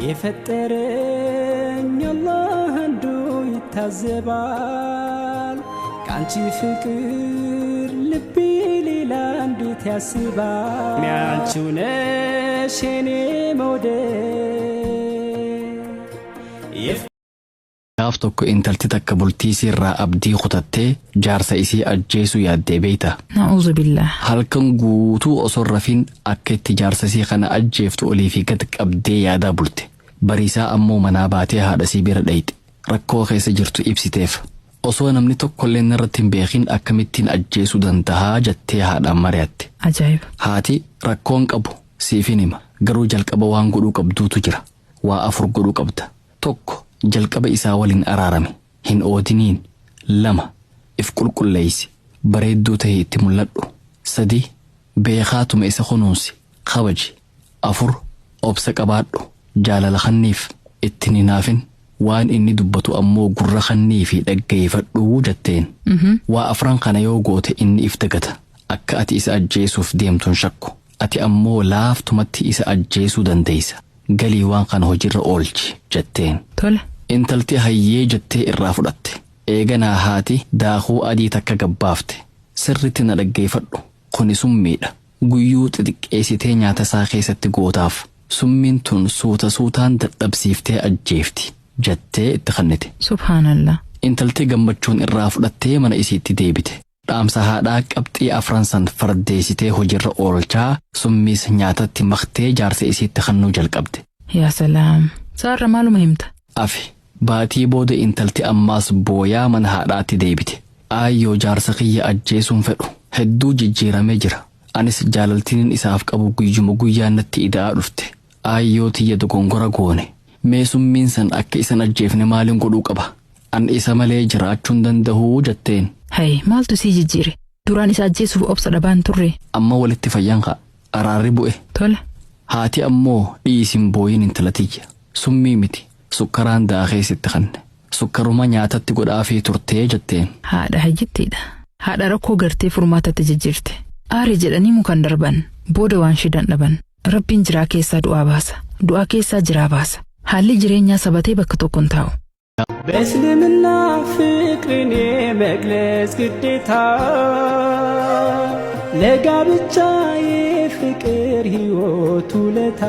የፈጠረኝ አላህ አንዱ ይታዘባል። ከአንቺ ፍቅር ልቤ ሌላ እንዴት ያስባል? ያንቺው ነሽ የኔ መውደድ። Gaaf tokko intalti takka bultii isiirraa abdii kutattee jaarsa isii ajjeesuu yaaddee beeyta. Na'uuzu billaah. Halkan guutuu osoo hin rafin akka itti jaarsa isii kana ajjeeftu olii fi gad qabdee yaadaa bulte. Bariisaa ammoo manaa baatee haadha isii bira dhayxe. Rakkoo keessa jirtu ibsiteef. Osoo namni tokkollee narratti hin beekin akkamittiin ajjeesuu dandahaa jettee haadhaan mari'atte. Ajaa'iba. Haati rakkoon qabu siifin hima, garuu jalqaba waan godhuu qabduutu jira. Waa afur godhuu qabda. Tokko, jalqaba isaa waliin araarame, hin oodiniin. Lama, if qulqulleeysi, bareedduu ta'e itti mul'adhu. Sadi, beekaatuma isa kunuunsi, kabaji. Afur, obsa qabaadhu, jaalala kanniif, ittiin hinaafin, waan inni dubbatu ammoo gurra kannii fi dhaggeeffadhuu jetteen. Waa afran kana yoo goote inni if dagata. Akka ati isa ajjeesuuf deemtuun shakku. Ati ammoo laaftumatti isa ajjeesuu dandeeysa. Galii waan kana hojiirra oolchi jetteen. Tole. Intalti hayyee jettee irraa fudhatte. Eeganaa haati daakuu adii takka gabbaafte. Sirritti na dhaggeeffadhu. Kuni summiidha. Guyyuu xixiqqeessitee nyaata isaa keessatti gootaaf. Summiin tun suuta suutaan dadhabsiiftee ajjeefti jettee itti kennite. Subhaanallah. Intalti gammachuun irraa fudhattee mana isiitti deebite. Dhaamsa haadhaa qabxii afran san fardeessitee hojiirra oolchaa, summiis nyaatatti maktee jaarsa isiitti kennuu jalqabde. Yaa salaam. Saarra maaluma himta? Afi baatii booda intalti ammaas booyaa mana haadhaatti deebite. Aayyoo, jaarsa kiyya ajjeesuun fedhu, hedduu jijjiiramee jira. Anis jaalaltiin isaaf qabu guyyuma guyyaan natti ida'aa dhufte. Aayyoo tiyya, dogongora goone. Mee summiin san akka isan ajjeefne maaliin godhuu qaba? An isa malee jiraachuun danda'uu jetteen. Hay, maaltu sii jijjiire? Duraan isa ajjeesuuf obsa dhabaan turre. Amma walitti fayyan ka'a. Araarri bu'e. Tole. Haati ammoo dhiisin booyin intala tiyya. Summii miti. Sukkaraan daakee sitti kanne. Sukkaruma nyaatatti godhaafii turtee jetteen. Haadha hayyittiidha. Haadha rakkoo gartee furmaatatti jijjiirte. Aare jedhanii mukan darban. Booda waan shidan dhaban. Rabbiin jiraa keessaa du'aa baasa. Du'aa keessaa jiraa baasa. Haalli jireenyaa sabatee bakka tokko hin taa'u. በእስልምና ፍቅርን የመግለጽ ግዴታ ለጋብቻ የፍቅር ሕይወት ውለታ።